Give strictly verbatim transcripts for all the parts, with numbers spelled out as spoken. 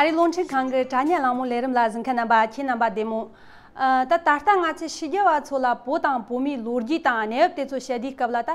རེད། རླུང་འཕྲིན་ཁང་གི་དྲ་བརྙན་གླེང་མོལ་ལས་རིམ་ལ་གཟིགས་མཁན་རྣམ་པ་ཁྱེད་རྣམ་པ་བདེ་མོ། ཨ། ད་ད་ལྟ་ང་ཚོས་ཕྱི་རྒྱལ་བ་ཚོ་ལ་བོད་དང་བོད་མིའི་ལོ་རྒྱུས་དང་གནས་བབ་དེ་ཚོ་བཤད་དུས་སྐབས་ལ། ད་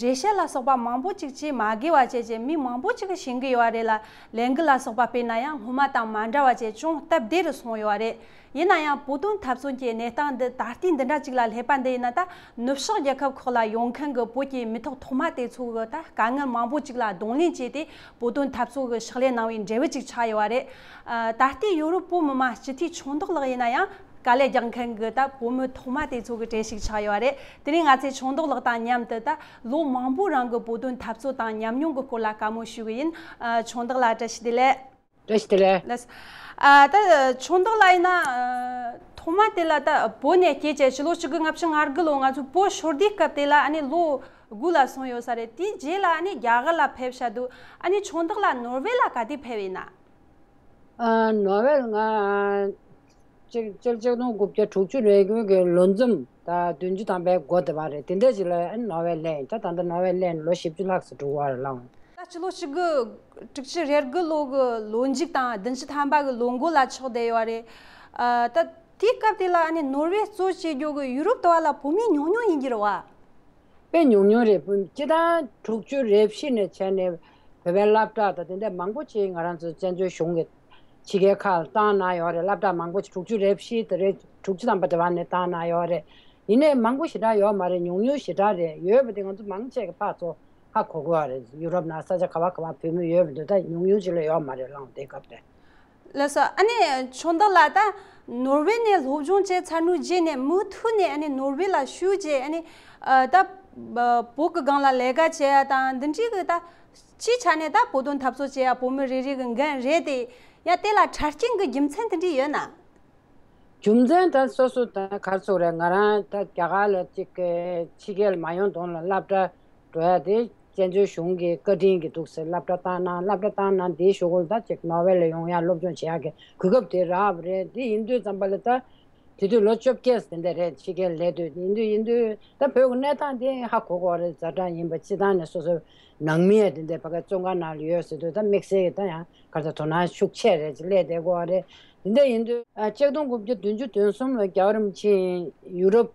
འགྲེལ་བཤད་ལ་སོགས་པ་མང་པོ་ཅིག་བྱེད་མ་དགོས་པ་བྱས་བྱས་མི་མང་པོ་ཅིག་གིས་ཤེས་ཀྱི་ཡོད་རེད་ལ། ལས་འགུལ་ལ་སོགས་པ་དཔེར་ན་ཡང་སྔོན་མ་དང་མ་འདྲ་བ་བྱས་ཅུང་སྟབས་བདེ་རུ་སོང་ཡོད་རེད། ཡིན་ན་ཡང་བོད་དོན་འཐབ་རྩོད་ཀྱི་གནས་སྟངས་འདི་ད་ལྟའི་འདི་འདྲ་ཅིག་ལ་སླེབས་པ་འདི་ཡིན་ན། ད་ནུབ་ཕྱོགས་རྒྱལ་ཁབ་ཁག་ལ་ཡོང་མཁན་གྱི་བོད་ཀྱི་མི་ཐོག་ཐོག་མ་དེ་ཚོ་གིས་ད་དཀའ་ངལ་མང་པོ་ཅིག་ལ་གདོང་ལེན་བྱས་ཏེ་བོད་དོན་འཐབ་རྩོད་ཀྱི་ཕྱག་ལས་གནང་བའི་འབྲས་བུ་ཅིག་ཆགས་ཡོད་རེད། ཨ། ད་ལྟའི་ཡོ་རོབ་བོད་མི་མང་སྤྱི་འཐུས་ཆུང་བདག་ལགས་ཡིན་ན་ཡང་དཀའ་ལས་རྒྱག་མཁན་གྱི་ད་བོད་མི་ཐོག་མ་དེ་ཚོ་གི་གྲས་ཤིག་ཆགས་ཡོད་རེད། དེ་རིང་ང་ཚོས་ཆུང་བདག་ལགས་དང་མཉམ་དུ་ད་ལོ་མང་པོའི་རིང་གི་བོད་དོན་འཐབ་རྩོད་དང་ཉམས་མྱོང་གི་སྐོར་ལ་བཀའ་མོལ་ཞུ་གི་ཡིན། ཨ། ཆུང་བདག་ལགས་བཀྲ་ཤིས་བདེ་ལེགས། བཀྲ་ཤིས་བདེ་ལེགས། ལགས། ཨ། ད་ཆུང་བདག་ལགས་ཡིན་ན། ཨ། ཐོག་མ་དེ་ལ་ད་བོད་ནས་སྐྱེས་བྱས་ཕྱི་ལོ་ཆིག་སྟོང་དགུ་བརྒྱ་ལྔ་བཅུ་ང་དགུ་ལོ་ང་ཚོ་བོད་ཤོར་དུས་སྐབས་དེ་ལ་ཨ་ནི་ལོ་དགུ་ལ་སོང་ཡོད་ས་རེད། དེའི་རྗེས་ལ་ཨ་ནི་རྒྱ་གར་ལ་ཕེབས་བཞག་འདུག་ཨ་ནི་ཆུང་བདག་ལགས་ནོར་ཝེ་ལ་ག་དུས་ཕེབས་ཡིན་ན། ཨ། ནོར་ཝེ་ལ་ང་ཆིག་ཆིག་ཆིག་སྟོང་དགུ་བརྒྱ་དྲུག་ཅུ་རེ་དགུ་གི་ལོ་འཛོམས་ད་བདུན་ཅུ་ཐམ་པའི་འགོ་དེ་བ་རེད། དེ་འདྲ་ཅིག་ལ་ཨ་ནི་ནོར་ཝེ་སླེབས་ཡིན། ད་ད་ལྟ་ནོར་ཝེ་སླེབས་ནས་ལོ་བཞི་བཅུ་ལྷག་ཙམ་འགྲོ་གི་ཡོད་རེད་ལགས། ད་ཕྱི་ལོ་ཆིག་སྟོང་དགུ་བརྒྱ་དྲུག་ཅུ་རེ་དགུ་ལོ་གི་ལོ་མཇུག་དང་བདུན་ཅུ་ཐམ་པ་གི་ལོ་འགོ་ལ་ཆགས་བསྡད་ཡོད་རེད། ཨ། ད་དེའི་སྐབས་དེ་ལ་ཨ་ནི་ནོར་ཝེ་གཙོ་བྱེད་རྒྱུ་གི་ཡུ་རོབ་དུ་བ་ལ་བོད་མི་ཉུང་ཉུང་ཡིན་གྱི་རེད་བ། དཔེ་ཉུང་ཉུང་རེད། སྤྱིར་བཏང་དྲུག་ཅུ་རེ་བཞི་ནས་བྱས་ནས་བོད་པའི་སློབ་གྲྭ་དང་དེ་འདྲ་མང་པོ་ཅིག་ང་རང་ཚོ་བཙན་བྱོལ་གཞུང་གི་ཕྱི་རྒྱལ་ཁག་ལ་བཏང་གནང་ཡོད་རེད། སློབ་གྲྭ་མང་པོ་ཅིག་དྲུག་ཅུ་རེ་བཞི་དེ་རེད། དྲུག་ཅུ་ཐམ་པ་དེ་བ་ནས་བཏང་གནང་ཡོད་རེད། ཡིན་ནའི་མང་པོ་ཞེ་དྲག་ཡོད་མ་རེད། ཉུང་ཉུང་ཞེ་དྲག་རེད། ཡོད་པ་དེ་ང་ཚོ་མང་ཆེ་གི་ཕར་ཚུར་ཧ་གོ་གི་ཡོད་རེད། ཡུ་རོབ་ནང་ས་ཆ་ག་བ་ག་བ་བོད་མི་ཡོད་པ་འདུག་ད་ཉུང་ཉུང་ཅིག་ལས་ཡོད་མ་རེད་ལགས། དེ་སྐབས་དེ། ལགས་སོ། ཨ་ནི་ཆུང་བདག་ལགས་ད་ནོར་ཝེ་ནས་སློབ་སྦྱོང་བྱས་ཚར་ནས་རྗེས་ནས་མུ་མཐུད་ནས་ཨ་ནི་ནོར་ཝེ་ལ་བཞུགས་བྱས། ཨ་ནི་ཨ་ད་བོད་ཀྱི་སྒང་ལ་ལས་ཀ་བྱེད་ཡ་དང་འདི་འདྲའི་གི་ད་སྤྱིའི་ཆ་ནས་ད་བོད་དོན་འཐབ་རྩོད་བྱེད་ཡ་བོད་མི་རེ་རེ་གི་འགན་རེད་དེ། ཡ་དེ་ལ་འཕྲལ་རྐྱེན་གི་རྒྱུ་མཚན་དེ་འདྲ་ཡོད་ན། རྒྱུ་མཚན་ད་སོ་སོ་ད་ག་རེ་ཟེར་དགོས་རེད། ང་རང་ད་རྒྱ་གར་ལ་ཅིག་གི་ཕྱི་རྒྱལ་མ་ཡོང་གོང་ལ་སློབ་གྲྭ་འགྲོ་ཡ་དེ་བཙན་བྱོལ་གཞུང་གི་བཀའ་དྲིན་གྱི་འདུག་ཟེར། སློབ་གྲྭ་བཏང་གནང་། སློབ་གྲྭ་བཏང་གནང་། དེའི་གཞུག་གུ་ལ་ད་ཅིག་ནོར་ཝེ་ལ་ཡོང་ཡ་སློབ་སྦྱོང་བྱེད་ཡ་གི་གོ་སྐབས་དེ་རག་པ་རེད། དེ་ཡིན་དུས་ཙམ་པ་ལ་ད་དེ་དུས་ལོ་བཅོ་བརྒྱད་དེ་འདྲ་རེད། ཕྱི་རྒྱལ་སླེབས་དུས། ཡིན་དུས་ཡིན་དུས་ད་བོད་ཀྱི་གནས་སྟངས་དེ་ཧ་གོ་གི་ཡོད་རེད། ཛ་དྲག་ཡིན་པ། སྤྱིར་བཏང་ནས་སོ་སོའི་ནང་མི་ཡ་དེ་འདྲ་ཕ་གི་བཙོན་ཁང་ནང་ལ་ཡོད་ཟེར་དུས་ད་དམིགས་བསལ་གྱི་ད་ཡང་ག་རེ་ཟེར། དོ་སྣང་ཤུགས་ཆེ་རེད་ཅིག་སླེབས་བསྡད་ཀྱི་ཡོད་རེད། དེ་འདྲ་ཡིན་དུས་ཨ་ཆིག་སྟོང་དགུ་བརྒྱ་བདུན་ཅུ་དོན་གསུམ་ལོ་རྒྱལ་བ་རིན་པོ་ཆེ་ཡུ་རོབ་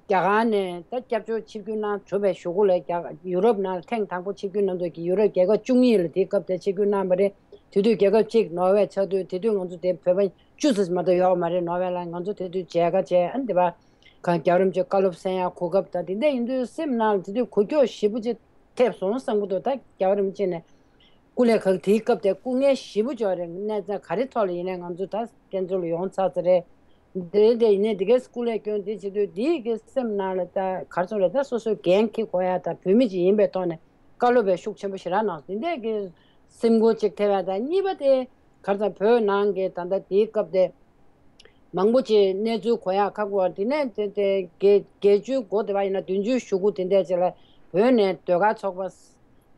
རྒྱ་གར་ནས་ད་སྐྱབས་བཅོལ་ཆིབས་བསྒྱུར་གནང་གྲུབ་པའི་གཞུག་གུ་ལ་རྒྱ་ཡུ་རོབ་ནང་ལ་ཐེངས་དང་པོ་ཆིབས་བསྒྱུར་གནང་དུས་ཀྱི་ཡུ་རོབ་རྒྱལ་ཁབ་བཅུ་གཉིས་ལ་དེའི་སྐབས་དེ་ཆིབས་བསྒྱུར་གནང་བ་རེད། དེ་དུས་རྒྱལ་ཁབ་གཅིག་ནོར་ཝེ་ཆགས་དུས། དེ་དུས་ང་ཚོ་དེ་བོད་པ་བཅུ་ཙམ་མ་གཏོགས་ཡོད་མ་རེད་ནོར་ཝེ་ལ། ང་ཚོ་དེ་དུས་མཇལ་ཁ་བྱས། ཨ་ནི་དེ་བ་གང་རྒྱལ་བ་རིན་པོ་ཆེ་བཀའ་སློབ་གསན་ཡ་གོ་སྐབས་དང་དེ་འདྲ་ཡིན་དུས་སེམས་ནང་ལ་དེ་དུས་གོ་སྐྱོ་ཞེ་པོ་ཅིག་ཐེབས་སོང་བསམ་གྱི་འདུག་ད་རྒྱལ་བ་རིན་པོ་ཆེ་ནས་སྐུ་ལས་ཁག་དེའི་སྐབས་དེ་སྐུ་ངལ་ཞེ་པོ་ཅིག་ཡོད་རེད། གནས་ཚད་ག་རེ་ཐོག་ལ་ཡིན་ནའི་ང་ཚོ་ད་བཙན་བྱོལ་ལ་ཡོང་ཚར་ཚར་རེད། དེ་དེ་ཡིན་ནའི་དེ་གའི་སྐུ་ལས་སྐྱོན་དེ་བྱེད་དུས་དེའི་གི་སེམས་ནང་ལ་ད་ག་རེ་ཟེར་དགོས་རེད། ད་སོ་སོའི་འགན་འཁྱེར་དགོས་ཡ་ད་བོད་མི་ཅིག་ཡིན་པའི་ཐོག་ནས་བཀའ་སློབ་པའི་ཤུགས་ཆེན་པོ་ཞེ་དྲག་གནང་སོང་། དེ་འདྲའི་གི་སེམས་འགུལ་ཅིག་ཐེབས་ཡ་དང་། གཉིས་པ་དེ་ག་རེ་ཟེར། བོད་ནང་གི་ད་ལྟ་དེའི་སྐབས་དེ་མང་པོ་ཅིག་གནས་ཚུལ་གོ་ཡག་ཁག་པོ། དེ་ནས་དེ་དེ་བརྒྱད་བརྒྱད་ཅུའི་འགོ་དེ་བ་ཡིན་ན་བདུན་ཅུའི་གཞུག་གུ་དེ་འདྲ་ཅིག་ལ་བོད་ནས་ཟློས་གར་ཚོགས་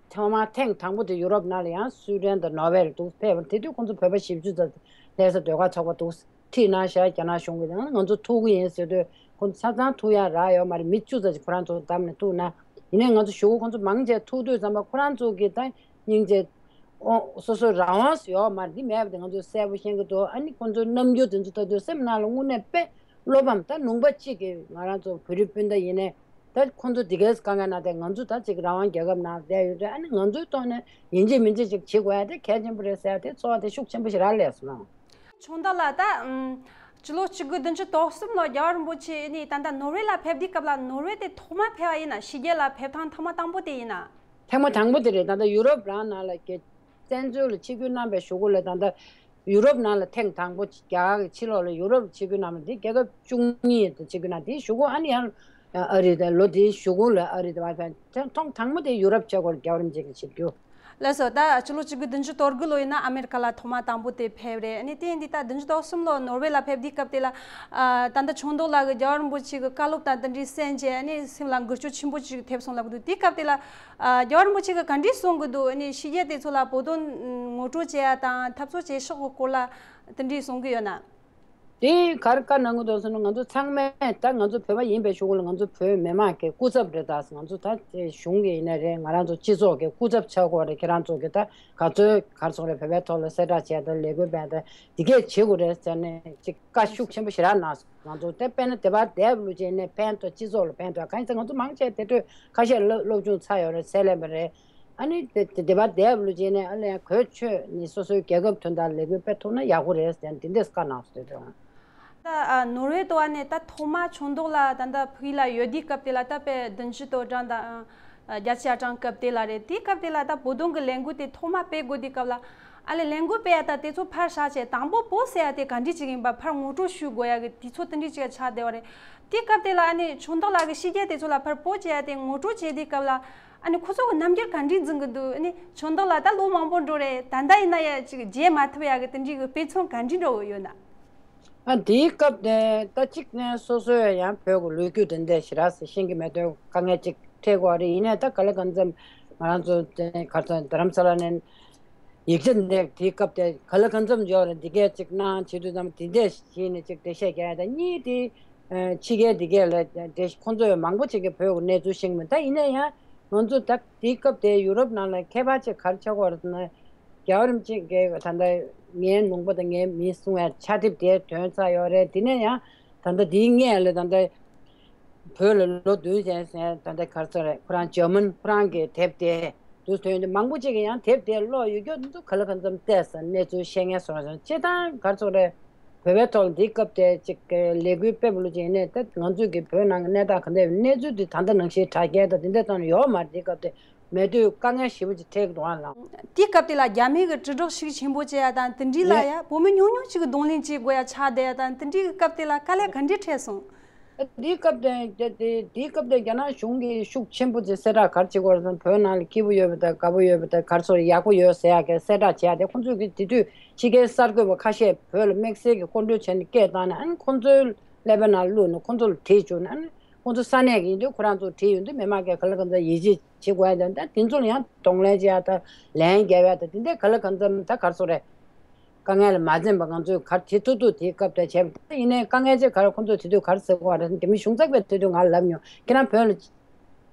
པ་ཐོག་མར་ཐེངས་དང་པོ་དེ་ཡུ་རོབ་ནང་ལ་ཡང་སུའི་ཌེན་དང་ནོར་ཝེ་ལ་འདུག་ཕེབས་པ། དེ་དུས་ཁོང་ཚོ་བོད་པ་བཞི་བཅུ་ཙམ་སླེབས་ས་ཟློས་གར་ཚོགས་པ་འདུག་ཁྲིད་གནང་ཤག་རྒྱ་ནག་གཞུང་གིས་ང་ཚོ་ཐུག་གི་ཡིན་ཟེར་དུས་ཁོང་ཚོ་ཆ་ཚང་ཐུག་ཡག་རག་ཡོད་མ་རེད། མི་བཅུ་ཙམ་ཅིག་ཁོ་རང་ཚོ་བདམས་ནས་ཐུག་ན། ཡིན་ནའི་ང་ཚོ་གཞུག་གུ་ཁོང་ཚོ་མང་ཆེ་ཐུག་དུས་ཙམ་པ་ཁོ་རང་ཚོ་གི་ད་སྙིང་རྗེ། ཨོ། སོ་སོའི་རང་དབང་ཟེར་ཡོད་མ་རེད། འདི་མེད་པ་དེ་ང་ཚོས་གསལ་པོ་ཤེས་ཀྱི་འདུག་ཨ་ནི་ཁོང་ཚོའི་རྣམ་འགྱུར་དེ་ཚོ་ལྟ་དུས་སེམས་ནང་ལ་དངོས་གནས་དཔེ་བློ་ཕམ། ད་ལུང་པ་གཅིག་གི་ང་རང་ཚོ་བོད་རིགས་སྤུན་ཟླ་ཡིན་ནའི་ད་ཁོང་ཚོ་འདི་གའི་དཀའ་ངལ་ནང་བསྡད། ང་ཚོ་ད་ཅིག་རང་དབང་རྒྱལ་ཁབ་ནང་བསྡད་ཡོད་དུས། ཨ་ནི་ང་ཚོའི་ཐོག་ནས་ཡིན་གཅིག་མིན་གཅིག་ཅིག་བྱེད་དགོས་ཡ་དེ་གལ་ཆེན་པོ་རེད་ཟེར་ཡ་དེ་ཚོར་བ་དེ་ཤུགས་ཆེན་པོ་ཞིག་རག་ལས་སོང་། ཆུང་བདག་ལགས། ད་ཨམ། སྤྱི་ལོ་ཆིག་སྟོང་དགུ་བརྒྱ་བདུན་ཅུ་དོན་གསུམ་ལོ་རྒྱལ་བ་རིན་པོ་ཆེ་ནི་ད་ལྟ་ནོར་ཝེ་ལ་ཕེབས་དུས་སྐབས་ལ་ནོར་ཝེ་དེ་ཐོག་མ་ཕེབས་པ་ཡིན་ན། ཕྱི་རྒྱལ་ལ་ཕེབས་ཐེངས་ཐོག་མ་དང་པོ་དེ་ཡིན་ན། ཐེངས་མ་དང་པོ་དེ་རེད། ད་ལྟ་ཡུ་རོབ་རང་ནང་ལ་གི་བཙན་བྱོལ་ལ་ཆིབས་བསྒྱུར་གནང་བའི་གཞུག་གུ་ལ་ད་ལྟ་ཡུ་རོབ་ནང་ལ་ཐེངས་དང་པོ་རྒྱ་གར་གྱི་ཕྱི་ལོགས་ལ་ཡུ་རོབ་ལ་ཆིབས་བསྒྱུར་གནང་བ་འདི་རྒྱལ་ཁབ་བཅུ་གཉིས་དང་ཆིབས་བསྒྱུར་གནང་། དེའི་གཞུག་གུ་ཨ་ནི་ཡང་ཨ་རི་དང་ལོ་དེའི་གཞུག་གུ་ལ་ཨ་རི་དང་བ་ཐེངས་ཐེངས་དང་པོ་དེ་ཡུ་རོབ་ཆ་སྒོར་རྒྱལ་བ་རིན་པོ་ཆེ་གི་ཆིབས་བསྒྱུར། ལགས་སོ། ད་ཕྱི་ལོ་ཆིག་སྟོང་དགུ་བརྒྱ་བདུན་ཅུ་དོན་དགུ་ལོ་ཡིན་ན་ཨ་མེ་རི་ཁ་ལ་ཐོག་མ་དང་པོ་དེ་ཕེབས་རེད། ཨ་ནི་དེ་ཡིན་དུས་ད་བདུན་ཅུ་དོན་གསུམ་ལོ་ནོར་ཝེ་ལ་ཕེབས་དུས་སྐབས་དེ་ལ། ཨ། ད་ལྟ་ཆུང་བདག་ལགས་ཀྱིས་རྒྱལ་བ་རིན་པོ་ཆེ་གི་བཀའ་སློབ་དང་དེ་འདྲའི་གསན་བྱས། ཨ་ནི་སེམས་ལ་འགུལ་སྐྱོད་ཆེན་པོ་ཅིག་ཐེབས་སོང་ལབ་ཀྱི་འདུག་དེའི་སྐབས་དེ་ལ། ཨ། རྒྱལ་བ་རིན་པོ་ཆེ་གིས་ག་འདྲའི་གསུང་གི་འདུག་ཨ་ནི་ཕྱི་རྒྱལ་དེ་ཚོ་ལ་བོད་དོན་ངོ་སྤྲོད་བྱེད་ཡ་དང་འཐབ་རྩོད་བྱེད་ཕྱོགས་ཀྱི་སྐོར་ལ་དེ་འདྲའི་གསུང་གི་ཡོད་ན། དེ་གར་བཀའ་གནང་གི་འདུག་ཟེར་ན། ང་ཚོ་ཚང་མས་ད་ང་ཚོ་བོད་པ་ཡིན་པའི་ཤུགས་ལ་ང་ཚོ་བོད་མི་མང་གི་སྐུ་ཚབ་རེད། ད་ང་ཚོ་ད་དེ་གཞུང་གི་ཡིན་ན་རེད། ང་རང་ཚོ་སྤྱི་ཚོགས་ཀྱི་སྐུ་ཚབ་ཆགས་དགོས་རེད། ཁྱེད་རང་ཚོ་གི་ད་ག་ཚོད་གར་སོང་རེད། བོད་པའི་ཐོག་ལ་གསལ་བསྒྲགས་བྱས་དང་ལས་འགུལ་སྤེལ་དང་དེ་གས་བྱེད་དགོས་རེད་ཟེར་ནས་ཅིག་བཀའ་ཤུགས་ཆེན་པོ་ཞེ་དྲག་གནང་སོང་། ང་ཚོ་དེ་དཔེར་ན་དེ་བར་བསྡད་པ་ལོ་ཅིག་ནས་ཕན་ཐོགས། སྤྱི་ཚོགས་ལ་ཕན་ཐོགས། གང་ཡིན་ཟེར་ང་ཚོ་མང་ཆེ་དེ་དུས་ཁ་ཤས་སློབ་སློབ་སྦྱོང་ཚར་ཡོད་རེད། ཚད་ལེན་པ་རེད། ཨ་ནི་དེ་དེ་དེ་བར་བསྡད་པ་ལོ་ཅིག་ནས་ཨ་ལས་གོས་ཆོད་ནི་སོ་སོའི་རྒྱལ་ཁབ་དོན་དག་ལས་འགུལ་སྤེལ་ཐུབ་ན་ཡག་པོ་རེད་ཟེར་ནས་དེ་འདྲས་བཀའ་གནང་སོང་། དེ་དུས། ད་ཨ་ནོར་ཝེ་དུ་བ་ནས་ད་ཐོག་མ་ཆུང་མདོག་ལ་ད་ལྟ་ཕུག་ལ་ཡོད་དུས་སྐབས་དེ་ལ་ད་དཔེ་བདུན་ཅུ་དོན་གྲངས་དང་ཨ་བརྒྱད་ཅུ་གྱ་གྲངས་སྐབས་དེ་ལ་རེད། དེའི་སྐབས་དེ་ལ་ད་བོད་དོན་གྱི་ལས་འགུལ་དེ་ཐོག་མ་སྤེལ་དགོས་དུས་སྐབས་ལ་ཨ་ལས་ལས་འགུལ་སྤེལ་ཡ་ད་དེ་ཚོ་ཕར་བཞག་བྱས། དང་པོ་བོད་ཟེར་ཡ་དེ་ག་འདྲ་ཅིག་ཡིན་པ་ཕར་ངོ་སྤྲོད་ཞུ་དགོས་ཡ་གི་དུས་ཚོད་དེ་འདྲ་ཅིག་ཆགས་བསྡད་པ་རེད། དེའི་སྐབས་དེ་ལ་ཨ་ནི་ཆུང་མདོག་ལགས་ཀྱི་ཕྱི་རྒྱལ་དེ་ཚོ་ལ་ཕར་སྤོ་བྱེད་ཡ་དེ་ངོ་སྤྲོད་བྱེད་དུས་སྐབས་ལ་ཨ་ནི་ཁོ་ཚོ་གི་རྣམ་འགྱུར་ག་འདྲ་འཛིན་གི་འདུག་ཨ་ནི་ཆུང་མདོག་ལགས་ད་ལོ་མང་པོ་འགྲོ་རེད། ད་ལྟ་ཡིན་ན་ཡ་ཅིག་བརྗེད་མ་ཐུབ་ཡ་གི་དེ་འདྲའི་གི་དཔེ་མཚོན་ག་འདྲ་འདྲ་བོ་ཡོད་ན། ཨ་དེའི་སྐབས་དེ་ད་གཅིག་ནས་སོ་སོའི་ཡང་བོད་ཀྱི་ལོ་རྒྱུས་དེ་འདྲ་ཞེ་དྲག་ཤེས་ཀྱི་མེད་དུས་དཀའ་ངལ་ཅིག་འཕྲད་དགོས་རེད། ཡིན་ནའི་ད་ག་ལེ་གང་འཚམ་ང་རང་ཚོ་དེ་གར་ཚོ་རྡ་རམ་ས་ལ་ནས་ཡིག་ཆ་འདི་དེའི་སྐབས་དེ་ག་ལེ་གང་འཚམ་འབྱོར་རེད། འདི་གས་ཅིག་གནང་བྱེད་དུས་ཙམ་དེ་འདྲས་ཡིན་ནས་ཅིག་འགྲེལ་བཤད་རྒྱག་ཡ་ད་གཉིས་དེ། ཕྱི་རྒྱལ་འདི་གས་ལ་འགྲེལ་ཁོང་ཚོས་མང་པོ་ཅིག་གིས་བོད་ཀྱི་གནས་ཚུལ་ཤེས་ཀྱི་མེད། ད་ཡིན་ན་ཡང་ང་ཚོ་ད་དེའི་སྐབས་དེ་ཡུ་རོབ་ནང་ལ་ཁྱད་པར་ཅིག་ག་རེ་ཆགས་ཀྱི་ཡོད་རེད་ཟེར་ན། རྒྱལ་བ་རིན་པོ་ཆེ་གིས་ད་ལྟ་ངའི་ལུང་པ་དང་ངའི་མིས་གསུང་བའི་ཕྱག་དེབ་དེ་ཐོན་ཚར་ཡོད་རེད། དེ་ནས་ཡང་ད་ལྟ་དེའི་སྔས་ལ་ད་ལྟ་བོད་ལ་ལོ་བདུན་ཟིན་ཟིན་ད་ལྟ་ག་རེ་ཟེར་རེད། ཁོ་རང་འཇར་མན་ཁོ་རང་གི་དེབ་དེ་འདུག་ཐོན་ཏེ་མང་པོ་ཅིག་གིས་ཡང་དེབ་དེ་ཀློག་ཡོད་རྒྱུ་འདུག་ག་ལེ་གང་འཚམ་བལྟས་ཟིན་གནས་ཚུལ་ཤེས་མཁན་སོང་ཙང་། སྤྱིར་བཏང་ག་རེ་ཟེར་རེད། བོད་པའི་ཐོག་ལ་འདིའི་སྐབས་དེ་ཅིག་ལས་འགུལ་སྤེལ་བ་ལོ་ཅིག་ཡིན་ནའི་ད་ང་ཚོས་ཀྱི་བོད་ནང་གི་གནས་སྟངས་ག་འདྲ་ཡོད། གནས་ཚུལ་དེ་ད་ལྟ་ནང་བཞིན་དྲ་རྒྱའི་ད་དེ་འདྲ་ཙམ་ཡོད་མ་རེད། འདིའི་སྐབས་དེ་མེད་དུས་དཀའ་ངལ་ཞེ་པོ་ཅིག་འཕྲད་ཀྱི་འདུག་ཨ་ལགས། དེའི་སྐབས་དེ་ལ་རྒྱ་མི་གི་དྲིལ་བསྒྲགས་ཤུགས་ཆེན་པོ་བྱས་ཡ་དང་དེ་འདྲའི་ལ་ཡ་བོད་མི་ཉུང་ཉུང་ཅིག་གི་གདོང་ལེན་བྱེད་དགོས་ཡ་ཆགས་བསྡད་ཡ་དང་དེ་འདྲའི་གི་སྐབས་དེ་ལ་དཀའ་ལས་ག་འདྲ་འཕྲད་སོང་། འདིའི་སྐབས་དེ་དེ་དེ་དེའི་སྐབས་དེ་རྒྱ་ནག་གཞུང་གིས་ཤུགས་ཆེན་པོ་ཅིག་གསལ་བསྒྲགས་ག་རེ་བྱེད་དགོས་རེད་ཟེར་ན། བོད་ནང་ལ་སྐྱིད་པོ་ཡོད་པ་དང་དགའ་པོ་ཡོད་པ་དང་ག་རེ་ཟེར་ཡག་པོ་ཡོད་ཟེར་ཡག་གི་གསལ་བསྒྲགས་བྱས་ཏེ། ཁོང་ཚོས་ཀྱི་དེ་དུས་ཕྱི་རྒྱལ་གསར་འགོད་པ་ཁ་ཤས་བོད་ལ་དམིགས་བསལ་གྱི་སྐོར་འགྲུལ་བྱས་ནས་སྐད་བཏང་ནས། ཨ་ནི་ཁོང་ཚོའི་ཀླད་པའི་ནང་བླུགས་ནས་ཁོང་ཚོ་ལ་བྲིས་བཅུག་ནས། ཨ་ནི་ཁོང་ཚོ་ས་གནས་ཀྱི་ཡིན་དུས་ཁོ་རང་ཚོ་བྲིས་ཡོང་དུས་མི་མང་གིས་ག་ལེ་གང་འཚམ་ཡིད་ཆེས་བྱེད་དགོས་ཡ་དང་། ད་དེ་ཚོ་ལ་ཡང་གདོང་ལེན་བྱེད་ཡ་དང་ལན་རྒྱག་ཡ་དང་དེ་འདྲའི་ག་ལེ་གང་འཚམ་ད་ག་རེ་ཟེར་རེད། དཀའ་ངལ་ལ་མ་འཛེམས་པ་ང་ཚོས་ག་རེ་བྱེད་ཐུབ་ཐུབ་དེའི་སྐབས་དེ་བྱས་པ། ད་ཡིན་ནའི་དཀའ་ངལ་ཅིག་ག་རེ་ཁོང་ཚོས་དེ་དུས་ག་རེ་ཟེར་གོ་བ་རེད། རྒྱ་མི་གཞུང་ཚབ་པས་དེ་དུས་ང་ལ་ལབ་མྱོང་། ཁྱེད་རང་བོད་ལ་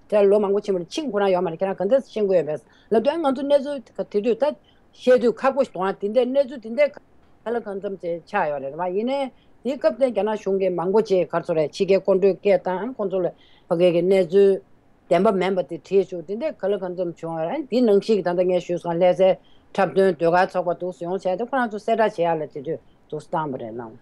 དེ་ལོ་མང་པོ་ཕྱིན་པ་རེད། ཕྱིན་ཁོ་རང་ཡོད་མ་རེད། ཁྱེད་རང་ག་འདྲས་ཤེས་ཀྱི་ཡོད་པས་ལབ་དུས། ཨ་ང་ཚོ་གནས་ཚུལ་དེ་དུས་ད་བཤད་དུས་ཁག་པོ་ཞིག་འདུག་ཨ། དེ་འདྲའི་གནས་ཚུལ་དེ་འདྲའི་ག་ལེ་གང་འཚམ་ཅིག་ཆགས་ཡོད་རེད་བ། ཡིན་ནའི་དེའི་སྐབས་དེ་རྒྱ་ནག་གཞུང་གིས་མང་པོ་ཅིག་ག་རེ་ཟེར་རེད། ཕྱི་རྒྱལ་སྐོར་འགྲུལ་སྐད་བཏང་། ཨ་ཁོང་ཚོ་ལ་ཕ་གི་གི་གནས་ཚུལ་བདེན་པ་མིན་པ་དེ་བྲིས་བཅུག་དེ་འདྲའི་ག་ལེ་གང་འཚམ་བྱུང་བ་རེད། དེ་ནང་བཞིན་གྱི་ད་ལྟ་ངས་ཞུས་སོང་། ལྷ་སའི་འཁྲབ་སྟོན་ཟློས་གར་ཚོགས་པ་འདུག་སེ་ཡོང་བྱས་ཏེ་ཁོ་རང་ཚོ་གསལ་བསྒྲགས་བྱེད་ཡག་ལ་དེ་དུས་འདུག་སེ་བཏང་བ་རེད་ལགས།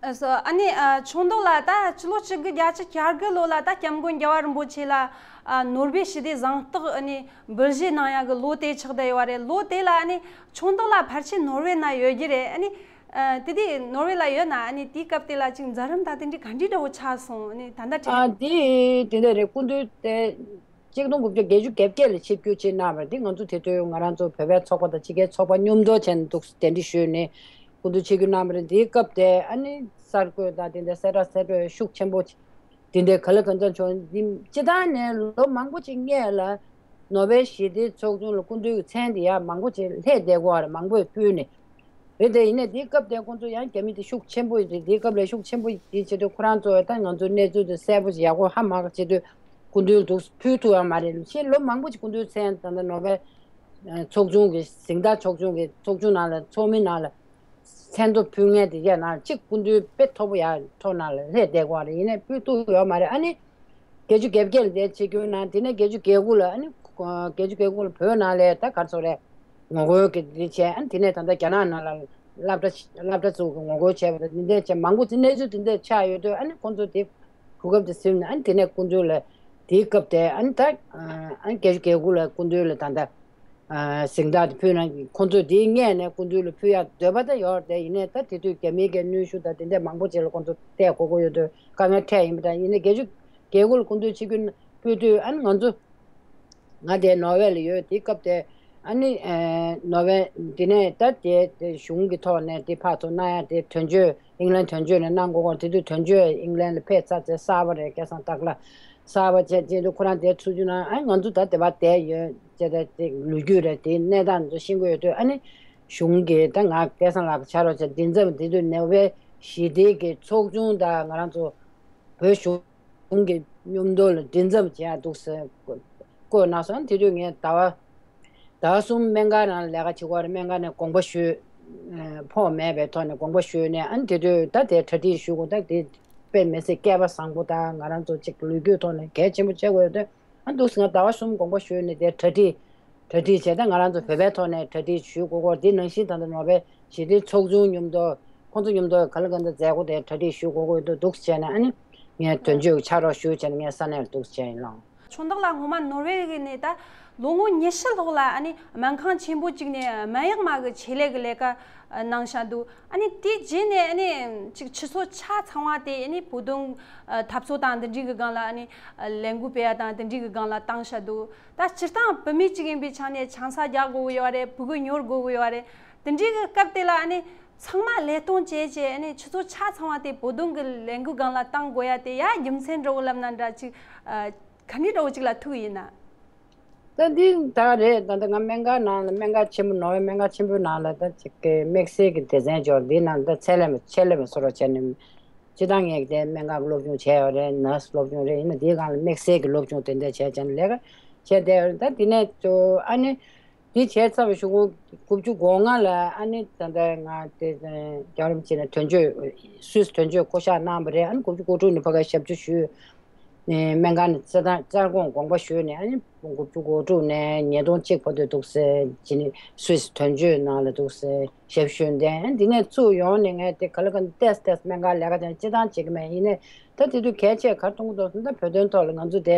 ཨ་སོ། ཨ་ནི་ཨ་ཆུང་མདོག་ལགས་ད་ཕྱི་ལོ་ཆིག་སྟོང་དགུ་བརྒྱ་བརྒྱད་ཅུ་གྱ་དགུ་ལོ་ལ་ད་སྐྱབས་མགོན་རྒྱལ་བ་རིན་པོ་ཆེ་ལ་ཨ་ནོར་ཝེ་ཞི་བདེའི་གཟེངས་རྟགས་ཨ་ནི་འབུལ་བཞེས་གནང་ཡག་གི་ལོ་དེ་ཆགས་བསྡད་ཡོད་པ་རེད། ལོ་དེ་ལ་ཨ་ནི་ཆུང་མདོག་ལགས་ཕལ་ཆེར་ནོར་ཝེ་ན་ཡོད་རྒྱུ་རེད། ཨ་ནི་ཨ་དེ་དུས་ནོར་ཝེ་ལ་ཡོད་ན་ཨ་ནི་དེའི་སྐབས་དེ་ལ་ཅིག་མཛད་རིམ་དང་དེ་འདྲའི་ག་འདྲའི་འདྲ་བོ་ཆགས་སོང་། ཨ་ནི་ད་ལྟ་དྲན། ཨ་དེ་དེ་འདྲ་རེད། སྐུ་མདུན་དེ་གཅིག་སྟོང་དགུ་བརྒྱ་བརྒྱད་ཅུ་གྱ་བརྒྱད་ལ་ཆིབས་བསྒྱུར་ཅིག་གནང་བ་རེད། དེ་ང་ཚོ་དེ་དུས་ང་རང་ཚོ་བོད་པའི་ཚོགས་པ་དང་ཕྱི་རྒྱལ་ཚོགས་པ་མཉམ་དུ་བྱས་ནས་འདུག་སེ་གདན་འདྲེན་ཞུས་ནས་སྐུ་མདུན་ཆིབས་བསྒྱུར་གནང་བ་རེད། དེའི་སྐབས་དེ་ཨ་ནི་གསར་འགོད་དང་དེ་འདྲ་གསལ་བསྒྲགས་གསལ་བསྒྲགས་ཤུགས་ཆེན་པོ་དེ་འདྲའི་ག་ལེ་གང་འཚམ་བྱུང་། འདི་སྤྱིར་བཏང་ནས་ལོ་མང་པོ་ཅིག་སྔས་ལ་ནོ་བེལ་ཞི་བདེའི་ཚོགས་ཆུང་ལ་སྐུ་མདུན་གྱི་མཚན་དེ་ཡར་མང་པོ་ཅིག་སླེབས་བསྡད་ཀྱི་ཡོད་རེད། མང་པོས་ཕུལ་ནས། རེད། དེ་ཡིན་ནའི་དེའི་སྐབས་དེ་ཁོང་ཚོ་ཡང་རྒྱ་མི་དེ་ཤུགས་ཆེན་པོ་རེད། དེའི་སྐབས་ལ་ཤུགས་ཆེན་པོ་དེ་བྱེད་དུས་ཁོ་རང་ཚོ་ད་ང་ཚོའི་གནས་ཚུལ་དེ་གསལ་པོ་ཞིག་ཡག་པོ་ཧ་མ་གོ་བྱེད་དུས་སྐུ་མདུན་ལ་འདུག་ཕུལ་ཐུབ་ཡོད་མ་རེད། ཕྱིན་ལོ་མང་པོ་ཅིག་སྐུ་མདུན་མཚན་ད་ལྟ་ནོ་བེལ་ཚོགས་ཆུང་གི་གཟེངས་རྟགས་ཚོགས་ཆུང་གི་ཚོགས་ཆུང་ནང་ལ་ཚོགས་མི་ནང་ལ་མཚན་ཐོ་ཕུལ་མཁན་དེ་གས་ནང་གཅིག་སྐུ་མདུན་དཔེ་མཐོ་པོ་ཡར་ཐོག་ནང་ལ་སླེབས་བསྡད་ཀྱི་ཡོད་རེད། ཡིན་ནའི་ཕུལ་ཐུབ་ཡོད་མ་རེད། ཨ་ནི་བརྒྱད་ཅུ་གྱ་བརྒྱད་ལ་དེ་ཆིབས་བསྒྱུར་གནང་། དེ་ནས་བརྒྱད་ཅུ་གྱ་དགུ་ལ་ཨ་ནི་བརྒྱད་ཅུ་གྱ་དགུ་ལ་བོད་ནང་ལ་ད་ག་རེ་ཟེར་རེད། ངོ་རྒོལ་གྱི་འདི་བྱས། ཨ་ནི་དེ་ནས་ད་ལྟ་རྒྱ་ནག་ནང་ལ་སློབ་གྲྭ་སློབ་གྲྭ་ཚུགས་ཀྱི་ངོ་རྒོལ་བྱས་པ་དང་འདི་འདྲས་བྱས་མང་པོ་ཅིག་གནས་ཚུལ་འདི་འདྲས་ཆགས་ཡོད་དུས། ཨ་ནི་ཁོང་ཚོ་དེ་གོ་སྐབས་དེ་ཟིན་ནས། ཨ་ནི་དེ་ནས་སྐུ་མདུན་ལ་དེའི་སྐབས་དེ་ཨ་ནི་ད་ཨ་ནི་བརྒྱད་ཅུ་གྱ་དགུ་ལ་སྐུ་མདུན་ལ་ད་ལྟ་གཟེངས་རྟགས་དེ་ཕུལ་ན། ཁོང་ཚོས་དེའི་སྔས་ནས་སྐུ་མདུན་ལ་ཕུལ་ཡག་འདོད་པ་ད་ཡོད་རེད། ཡིན་ནའི་ད་དེ་དུས་རྒྱ་མིའི་གི་གནོན་ཤུགས་དང་དེ་འདྲས་མང་པོ་ཅིག་ལ་ཁོང་ཚོ་བལྟས་དགོས་ཀྱི་ཡོད་དུས་དཀའ་ངལ་འཕྲད་ཡིན་པ་དང་། ཡིན་ནའི་བརྒྱད་ཅུ་གྱ་དགུ་ལ་སྐུ་མདུན་ཆིབས་བསྒྱུར་ཕུལ་དུས་ཨ་ནི་ང་ཚོ་ང་དེ་ནོར་ཝེ་ལ་ཡོད། དེའི་སྐབས་དེ་ཨ་ནི་ཨེ་ནོར་ཝེ་དེ་ནས་ད་དེ་དེ་གཞུང་གི་ཐོག་ནས་དེ་ཕར་ཚུར་གནང་ཡ་དེ་དོན་གཅོད་ཨིང་ལན་དོན་གཅོད་ནས་གནང་དགོས་ཀྱི་ཡོད། དེ་དུས་དོན་གཅོད་ཨིང་ལན་ལ་ཕེབས་ཚར་ཚེ་གསར་པ་རེད། སྐལ་བཟང་སྟག་ལྷ་གསར་པ་བྱས། དེ་དུས་ཁོ་རང་དེ་ཚུར་བསྒྱུར་གནང་། ཨ་ནི་ང་ཚོ་ད་དེ་བར་བསྡད་ཡོད་ཅེས། ད་དེ་ལོ་རྒྱུས་རེད། དེའི་གནས་སྟངས་ཚོ་ཤེས་ཀྱི་ཡོད་དུས་ཨ་ནི་གཞུང་གིས་ད་ང་སྐལ་བཟང་ལགས་ཕྱག་རོགས་བྱས། དེ་མཚམས་དེ་དུས་ནོར་ཝེ་ ཞི་བདེ་གི་ཚོགས་ཆུང་དང་ང་རང་ཚོ་བོད་གཞུང་གི་མཉམ་དུ་ལ་མགྲིན་ཚབ་བྱེད་ཡ་འདུག་ཟེར་བཀོད་གནང་སོང་། དེ་དུས་ངས་ཟླ་བ་ཟླ་བ་གསུམ་སྨན་ཁང་ནང་ལས་ཀ་བྱེད་ཀྱི་ཡོད་རེད། སྨན་ཁང་ནས་དགོངས་པ་ཞུས། ཕོགས་མེད་པའི་ཐོག་ནས་དགོངས་པ་ཞུས་ནས། ཨ་ནི་དེ་དུས་ད་དེ་གྲ་སྒྲིག་ཞུ་དགོས། ད་དེ་དཔེ་མི་སྲིད་སྐལ་པ་བཟང་པོ་དང་ང་རང་ཚོ་གཅིག་ལོ་རྒྱུས་ཐོག་ནས་གལ་ཆེན་པོ་བྱེད་དགོས་ཡོད་དུས། ཨ་འདུག་ཟེར་ང་ཟླ་བ་གསུམ་དགོངས་པ་ཞུས་ནས་དེ་གྲ་སྒྲིག་གྲ་སྒྲིག་བྱས། ད་ང་རང་ཚོ་བོད་པའི་ཐོག་ནས་གྲ་སྒྲིག་ཞུ་དགོས་སྐོར་དེ་ནང་བཞིན། ད་ལྟ་ནོ་བེལ་ཞི་བདེའི་ཚོགས་ཆུང་མཉམ་དུ་ཁོང་ཚོ་མཉམ་དུ་ག་ལ་ག་འདྲ་མཛད་སྒོ་དེ་གྲ་སྒྲིག་ཞུ་དགོས་ཀྱི་འདུག་འདུག་བྱས་ནས། ཨ་ནི་ངས་དོན་གཅོད་ཕྱག་རོགས་ཞུ་བྱས་ནས་ངས་ས་གནས་ལ་འདུག་བྱས་ཡིན་ལགས། ཆུང་བདག་ལགས་སྔོན་མ་ནོར་ཝེ་གི་ནས་ད་ལོ་ངོ་ཉི་ཤུ་ལྷག་ལ་ཨ་ནི་སྨན་ཁང་ཆེན་པོ་གཅིག་ནས་སྨན་ཡག་མ་གི་ཆེད་ལས་ཀྱི་ལས་ཀ་གནང་བཞག་འདུག་ཨ་ནི་དེའི་རྗེས་ནས་ཨ་ནི་ཅིག་ཆུ་ཚོད་ཆ་ཚང་བ་དེ་ཨ་ནི་བོད་དོན་འཐབ་རྩོད་དང་འདི་འདྲའི་གི་སྒང་ལ་ཨ་ནི་ལས་འགུལ་སྤེལ་ཡ་དང་དེ་འདྲའི་གི་སྒང་ལ་བཏང་བཞག་འདུག་ད་སྤྱིར་བཏང་བུད་མེད་ཅིག་ཡིན་པའི་ཆ་ནས་ཆང་ས་རྒྱག་དགོས་ཀྱི་ཡོད་རེད། ཕྲུ་གུ་ཉོར་དགོས་ཀྱི་ཡོད་རེད། དེ་འདྲའི་གི་སྐབས་དེ་ལ་ཨ་ནི་ཚང་མ་ལས་གཏོང་བྱས་བྱས། ཨ་ནི་ཆུ་ཚོད་ཆ་ཚང་བ་དེ་བོད་དོན་གི་ལས་འགུལ་སྒང་ལ་བཏང་དགོས་ཡ་དེ་ཡ་རྒྱུ་མཚན་འདྲ་བོ་ལབ་ན་འདྲ་ཅིག་ཨ། ག་འདྲའི་འདྲ་བོ་ཅིག་ལ་ཐུག་ཡིན་ན། ད་འདི་ད་རེད། ད་ལྟ་ང་སྨན་ཁང་ནང་ལ། སྨན་ཁང་ཆེན་པོ་ནོར་ཝེ་སྨན་ཁང་ཆེན་པོའི་ནང་ལ་ད་ཅིག་གི་དམིགས་བསལ་གྱི་སྡེ་ཚན་འབྱོར་འདིའི་ནང་ད་ཆེད་ལས་མི་ཆེད་ལས་མི་སོ་རོ་བྱས་ནས། སྤྱིར་བཏང་ངས་དེ་སྨན་ཁང་གི་སློབ་སྦྱོང་བྱས་ཡོད་རེད། ནར་སི་སློབ་སྦྱོང་རེད། ཡིན་ན་དེའི་སྒང་ལ་དམིགས་བསལ་གྱི་སློབ་སྦྱོང་དེ་འདྲ་བྱས་བྱས་ནས་ལས་ཀ་བྱས་བསྡད་ཡོད་རེད། ད་དེ་ནས་ཨ་ནི། འདི་བྱས་ཚར་བའི་གཞུག་གུ་དགུ་བཅུ་གོ་ལྔ་ལ་ཨ་ནི་ད་ལྟ་ང་དེ་རྒྱལ་བ་རིན་པོ་ཆེ་ནས་དོན་གཅོད། སུད་སི་དོན་གཅོད་བསྐོ་གཞག་གནང་བ་རེད། ཨ་ནི་དགུ་བཅུ་གོ་དྲུག་ནས་ཕ་གིར་ཞབས་ཕྱི་ཞུས། ནས་སྨན་ཁང་ནས་རྩ་དང་རྩ་དགོངས་དགོངས་པ་ཞུས་ནས། ཨ་ནི་དགུ་བཅུ་གོ་དྲུག་ནས་ཉིས་སྟོང་གཅིག་བར་དུ་འདུག་སེ་ཇི་ནི་སུད་སི་དོན་གཅོད་ནང་ལ་འདུག་སེ་ཞབས་ཞུ་འདས། ཨ་ནི་འདི་ནས་ཚུར་ཡོང་ནས་ངས་དེ་ག་ལ་ག་ལ་ཏོག་ཙམ་ཏོག་ཙམ་སྨན་ཁང་ལས་ཀ་དེ་སྤྱིར་བཏང་བྱེད་ཀྱི་མེད། ཡིན་ནའི་ད་དེ་དུས་གལ་ཆེ་ག་རེ་མཐོང་གི་འདུག་ཟེར་ན། ད་བོད་དོན་ཐོག་ལ་ང་ཚོ་དེ་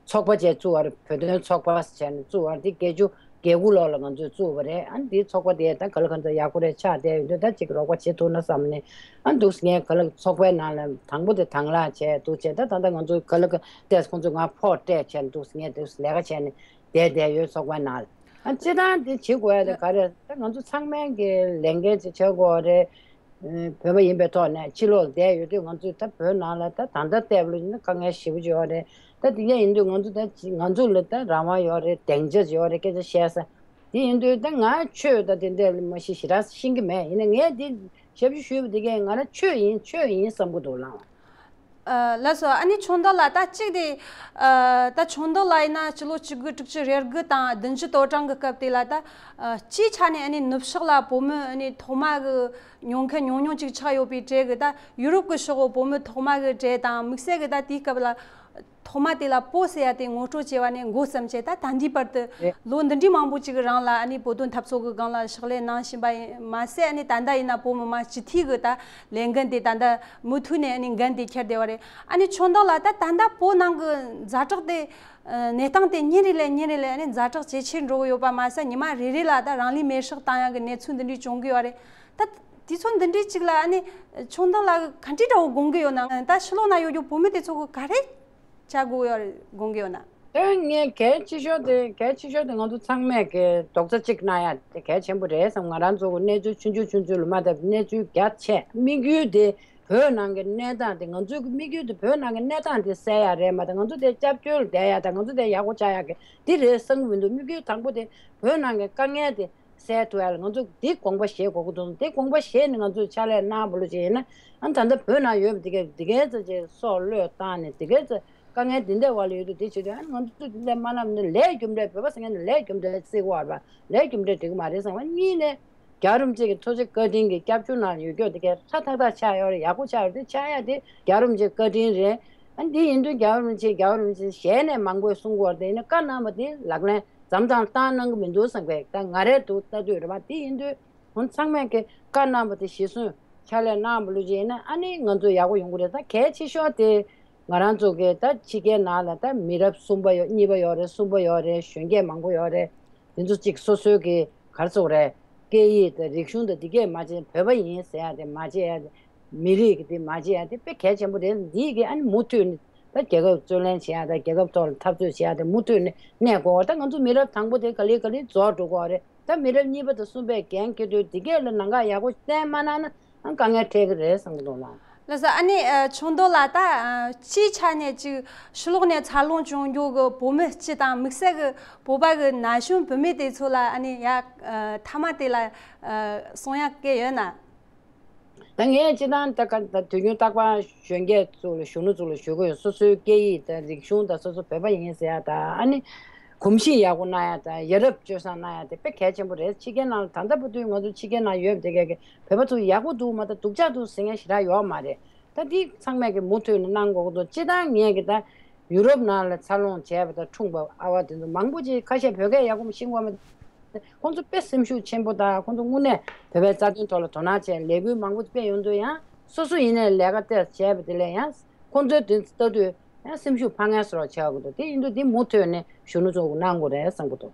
ཚོགས་པ་བཅས་བཙུགས་པ་རེད། བོད་དོན་ཚོགས་པ་བྱས་ནས་བཙུགས་པ་རེད། དེ་བརྒྱད་ཅུ་གྱ་དགུ་ལོ་ལ་ང་ཚོས་བཙུགས་པ་རེད། ཨ་ནི་དེའི་ཚོགས་པ་དེ་ད་ག་ལ་གང་འཚམ་ཡག་པོ་རེད། ཆགས་བསྡད་ཡོད་དུས་ད་ཅིག་རོགས་པ་བྱེད་ཐུབ་ན་བསམ་ནས། ཨ་ནི་འདུག་སེ་ངས་ག་ལ་ཚོགས་པའི་ནང་ལ་དང་པོ་དེ་དང་ལེན་བྱས་འདུག་བྱས། ད་ད་ལྟ་ང་ཚོ་ག་ལ་ག་ལ་ཏོག་ཙམ་ཁོང་ཚོས་ང་ཕོགས་སྤྲད་བྱས་འདུག་སེ་ངས་འདུག་སེ་ལས་ཀ་བྱས་ནས་བསྡད་བསྡད་ཡོད། ཚོགས་པའི་ནང་ལ། ཨ་ནི་སྤྱིར་བཏང་དེ་བྱེད་དགོས་ཡ་དེ་ག་རེ་རེད། ད་ང་ཚོ་ཚང་མས་ཀྱི་ལས་འགན་ཅིག་བྱེད་དགོས་རེད། བོད་པ་ཡིན་པའི་ཐོག་ནས་ཕྱི་ལོགས་ལ་བསྡད་ཡོད་དུས་ང་ཚོས་ད་བོད་ནང་ལ་ད་ད་ལྟ་བལྟས་པ་ཡིན་ན་དཀའ་ངལ་ཞེ་པོ་ཅིག་ཡོད་རེད། ད་དེ་འདྲ་ཡིན་དུས་ང་ཚོ་ད་ང་ཚོ་ལ་ད་རང་དབང་ཡོད་རེད། སྡིངས་ཆ་ཡོད་རེད། སྐད་ཆ་བཤད་ས། དེ་ཡིན་དུས་ད་ང་ཆོས་ད་དེ་འདྲ་ལ་མ་གཞི་ཞེ་དྲག་ཤེས་ཀྱི་མེད། ཡིན་ན་ངས་དེ་ཞབས་ཞུ་ཞུས་པ་དེ་གས་ང་རང་ཆོས་ཡིན་ཆོས་ཡིན་བསམ་གྱི་འདུག་ལགས། ཨ། ལགས་སོ། ཨ་ནི་ཆུང་བདག་ལགས། ད་གཅིག་དེ། ཨ། ད་ཆུང་བདག་ལགས་ཡིན་ན་སྤྱི་ལོ་གཅིག་དགུ་དྲུག་ཅུ་རེ་དགུ་དང་བདུན་ཅུ་དོན་གྲངས་ཀྱི་སྐབས་དེ་ལ་ད། ཨ། སྤྱིའི་ཆ་ནས་ཨ་ནི་ནུབ་ཕྱོགས་ལ་བོད་མི་ཨ་ནི་ཐོག་མ་གི་ཉོ་མཁན་ཉུང་ཉུང་ཅིག་ཆགས་ཡོད་པའི་གྲས་ཀྱི། ད་ཡུ་རོབ་ཀྱི་ཕྱོགས་གི་བོད་མི་ཐོག་མ་གི་གྲས་དང་། དམིགས་བསལ་གྱི་ད་དེའི་སྐབས་ལ་ཐོག་མ་དེ་ལ་བོད་ཟེར་ཡ་དེ་ངོ་སྤྲོད་བྱས་པ་ནས་འགོ་བརྩམས་བྱས། ད་ད་ལྟའི་བར་དུ་རེད། ལོ་འདི་འདྲའི་མང་པོ་ཅིག་གི་རིང་ལ་ཨ་ནི་བོད་དོན་འཐབ་རྩོད་ཀྱི་སྒང་ལ་ཕྱག་ལས་གནང་བཞིན་པ་ཡིན་མ་ཟད། ཨ་ནི་ད་ལྟ་ཡིན་ན་བོད་མི་མང་སྤྱི་འཐུས་ཀྱི་ད་ལས་འགན་དེ་ད་ལྟ་མུ་མཐུད་ནས་ཨ་ནི་འགན་དེ་འཁྱེར་བསྡད་པ་རེད། ཨ་ནི་ཆུང་བདག་ལགས། ད་ད་ལྟ་བོད་ནང་གི་ཛ་དྲག་དེ་གནས་སྟངས་དེ་ཉིན་རེ་ལས་ཉིན་རེ་ལས་ཨ་ནི་ཛ་དྲག་ཇེ་ཆེར་འགྲོ་གི་ཡོད་པ་མ་ཟད། ཉི་མ་རེ་རེ་ལ་ད་རང་ལུས་མེར་སྲེག་བཏང་ཡག་གི་གནས་ཚུལ་འདི་འདྲའི་བྱུང་གི་ཡོད་རེད། ད་དུས་ཚོད་འདི་འདྲའི་ཅིག་ལ་ཨ་ནི་ཆུང་བདག་ལགས་ག་འདྲའི་འདྲ་བོ་དགོངས་ཀྱི་ཡོད་ན། ད་ཕྱི་ལོགས་ན་ཡོད་རྒྱུ་བོད་མི་དེ་ཚོ་གི་ག་རེ་བྱ་དགོས་ཡོད་དགོངས་ཀྱི་ཡོད་ན། ཨེ། ངས་གལ་ཆེ་ཤོས་དེ། གལ་ཆེ་ཤོས་དེ་ང་ཚོ་ཚང་མས་ཀྱི་རྡོག་རྩ་གཅིག་གནང་ཡ་དེ་གལ་ཆེན་པོ་རེད་བསམ། ང་རང་ཚོ་གི་གནས་ཚུལ་ཆུང་ཆུང་ཆུང་ཆུང་ལ་མ་བལྟས་པར་གནས་ཚུལ་རྒྱ་ཆེ། དམིགས་ཡུལ་དེ་བོད་ནང་གི་གནས་སྟངས་དེ། ང་ཚོའི་གི་དམིགས་ཡུལ་དེ་བོད་ནང་གི་གནས་སྟངས་དེ་གསལ་ཡ་རེད་མ་གཏོགས། ང་ཚོ་དེ་སྐྱབས་བཅོལ་བསྡད་ཡ་དང་ང་ཚོ་དེ་ཡག་པོ་ཆགས་ཡ་གི་དེ་རེད་བསམ་གི་མི་འདུག་དམིགས་ཡུལ་དང་པོ་དེ་བོད་ནང་གི་དཀའ་ངལ་དེ་སེལ་ཐུབ་ཡ་ལ་ང་ཚོ་འདི་དགོངས་པ་བཞེས་དགོས་ཀྱི་འདུག་དེ་དགོངས་པ་བཞེས་ནས་ང་ཚོས་ཕྱག་ལས་གནང་བ་ལོ་ཅིག་ཡིན་ན། ཨ། ད་ལྟ་བོད་ནང་ཡོད་པ་དེ་གས་དེ་གས་ཙམ་ཅིག་སྲོག་བློས་བཏང་ནས། དེ་གས་ཙམ་དཀའ་ངལ་འདི་འདྲ་བ་ལ་ཡོད་དུས། དེ་བྱེད་དུས་ཨ་ནི་ང་ཚོ་འདི་འདྲ་མ་གནང་ན་ལས་རྒྱུ་འབྲས། བོད་པ་ཟེར་མཁན་ནི་ལས་རྒྱུ་འབྲས་བརྩི་དགོས་པ་རེད་པ། ལས་རྒྱུ་འབྲས་འགྲིག་གི་མ་རེད་བསམ་པ། གཉིས་ནས་རྒྱལ་བ་རིན་པོ་ཆེ་གི་ཐུགས་རྗེ་བཀའ་དྲིན་གྱིས་སྐྱབས་བཅོལ་ནང་ཡོད་རྒྱུ་དེ་གས་ཧྲ་ཐག་ཐག་ཆགས་ཡོད་རེད། ཡག་པོ་ཆགས་ཡོད་རེད། དེ་ཆགས་ཡ་དེ་རྒྱལ་བ་རིན་པོ་ཆེའི་བཀའ་དྲིན་རེད། ཨ། འདི་ཡིན་དུས་རྒྱལ་བ་རིན་པོ་ཆེ། རྒྱལ་བ་རིན་པོ་ཆེ་ཞལ་ནས་མང་པོས་གསུང་གི་ཡོད་རེད། དེ་ཡིན་ན་བཀའ་གནང་བ་དེ་ལག་ལེན་འཛམ་ཐང་བཏང་གནང་གི་མི་འདུག་བསམ་པའི། ད་ང་རའི་འདུག་ལྟ་དུས་རེད་པ། དེ་ཡིན་དུས་ཁོང་ཚང་མས་ཀྱི་བཀའ་གནང་བ་དེ་གཞིར་བཟུང་ཕྱག་ལས་གནང་བ་ལོ་ཅིག་ཡིན་ན་ཨ་ནི་ང་ཚོ་ཡག་པོ་ཡོང་གི་རེད། ད་གལ་ཆེ་ཤོས་དེ་ང་རང་ཚོ་གི་ད་ཕྱི་རྒྱལ་ནང་ལ་ད་མི་རབས་གསུམ་པ་ཡོད། གཉིས་པ་ཡོད་རེད། གསུམ་པ་ཡོད་རེད། གཞོན་སྐྱེས་མང་པོ་ཡོད་རེད། དེ་ཚོ་གཅིག་སོ་སོའི་གི་ག་རེ་ཟེར་དགོས་རེད། སྐད་ཡིག་དང་རིག་གཞུང་དང་དེ་གས་མ་བརྗེད། བོད་པ་ཡིན་ཟེར་ཡ་དེ་མ་བརྗེད་ཡ་དེ། མི་རིགས་ཀྱི་དེ་མ་བརྗེད་ཡ་དེ་དཔེ་གལ་ཆེན་པོ་རེད། འདིའི་གི་ཨ་ནི་མུ་མཐུད་ནས་ད་རྒྱལ་ཁབ་རྩོད་ལེན་བྱེད་ཡ་དང་རྒྱལ་ཁབ་ཐོག་ལ་འཐབ་རྩོད་བྱེད་ཡ་དེ་མུ་མཐུད་ནས་གནས་དགོས་པ། ད་ང་ཚོ་མི་རབས་དང་པོ་དེ་ག་ལེ་ག་ལེ་རྫོགས་འགྲོ་གི་རེད། ད་མི་རབས་གཉིས་པ་དང་གསུམ་པས་འགན་འཁྱེར་དུས་དེ་གས་ལ་ལམ་ཁ་ཡག་པོ་བསྟན་མ་གནང་ན་ཨ་དཀའ་ངལ་འཕྲད་ཀྱི་རེད་བསམ་གྱི་འདུག་ལགས། ལགས་སོ། ཨ་ནི་ཨ་ཆུང་བདག་ལགས། ད་ཨ་སྤྱིའི་ཆ་ནས་ཅིག་ཕྱི་ལོགས་ནས་འཚར་ལོངས་བྱུང་རྒྱུ་གི་བོད་མི་སྤྱི་དང་། དམིགས་བསལ་གྱི་བོད་པ་གི་ན་གཞོན་བུད་མེད་དེ་ཚོ་ལ་ཨ་ནི་ཡ་ཨ་མཐའ་མ་དེ་ལ་ཨ་གསུང་ཡག་གི་ཡོད་ན། ད་ངས་སྤྱི་བཏང་ད་ག་ད་དུས་རྒྱུན་རྟག་པར་གཞོན་སྐྱེས་ཚོ་ལ་གཞོན་ནུ་ཚོ་ལ་ཞུ་གི་ཡོད། སོ་སོའི་སྐད་ཡིག་དང་རིག་གཞུང་དང་སོ་སོ་བོད་པ་ཡིན་ཟེར་ཡ་དང་། ཨ་ནི་གོམས་གཤིས་ཡག་པོ་གནང་ཡ་དང་། ཡ་རབས་སྤྱོད་བཟང་གནང་ཡ་དེ་དཔེ་གལ་ཆེན་པོ་རེད། ཕྱི་རྒྱལ་ནང་ལ་ད་ལྟ་བར་དུ་ང་ཚོ་ཕྱི་རྒྱལ་ནང་ཡོད་པ་དེ་གས་ཀྱི་བོད་པ་ཚོ་ཡག་པོ་འདུག་མ་གཏོགས་སྡུག་ཅག་འདུག་ཟེར་མཁན་ཞེ་དྲག་ཡོད་མ་རེད། ད་འདི་ཚང་མས་ཀྱི་མུ་མཐུད་ནས་གནང་དགོས་ཀྱི་འདུག་སྤྱི་བཏང་ངས་ཀྱི་ད་ཡུ་རོབ་ནང་ལ་འཚར་ལོངས་བྱས་པ་དང་འཁྲུངས་པ་ཨ་བ་དེ་ཚོ་མང་པོ་ཅིག་ཁ་ཤས་བོད་སྐད་ཡག་པོ་ཤེས་ཀྱི་ཡོད་མ་རེད། ཁོང་ཚོ་དཔེ་སེམས་ཤུགས་ཆེན་པོ་དང་། ཁོང་ཚོ་དངོས་གནས་བོད་པའི་རྩ་དོན་ཐོག་ལ་དོ་སྣང་བྱས། ལས་འགུལ་མང་པོ་སྤེལ་ཡོང་དུས་ཡང་སོ་སོ་ཡིན་ནའི་ལས་ཀ་དེ་བྱས་པ་དེ་ལས་ཡང་ཁོང་ཚོའི་དེ་ལྟ་དུས་ཡང་སེམས་ཤུགས་འཕར་མཁན་བཟོ་འདྲ་ཆགས་ཀྱི་འདུག་དེ་ཡིན་དུས་འདི་མུ་མཐུད་ནས་གཞོན་ནུ་ཚོ་གི་གནང་དགོས་རེད་བསམ་གྱི་འདུག་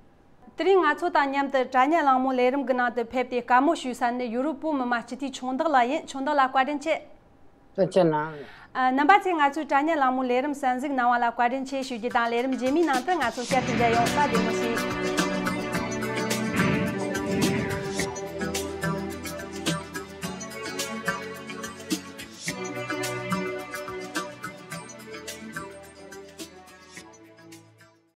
དེ་རིང་ང་ཚོ་དང་མཉམ་དུ་དྲ་བརྙན་གླེང་མོལ་ལས་རིམ་གྱི་ནང་དུ་ཕེབས་ཏེ་བཀའ་མོལ་ཞུས་ས་ནི་ཡུ་རོབ་བོད་མི་མང་སྤྱི་འཐུས་ཆུང་བདག་ལགས་ཡིན། ཆུང་བདག་ལགས་བཀའ་དྲིན་ཆེ། ཐུགས་རྗེ་གནང་། ཨ། རྣམ་པ་ཚོས་ང་ཚོའི་དྲ་བརྙན་གླེང་མོལ་ལས་རིམ་གསན་གཟིགས་གནང་བ་ལ་བཀའ་དྲིན་ཆེ་ཞུ་རྒྱུ་དང་། ལས་རིམ་རྗེས་མའི་ནང་དུ་ང་ཚོ་བསྐྱར་དུ་མཇལ་ཡོང་། བཀྲ་བདེ་མོ་བྱོས།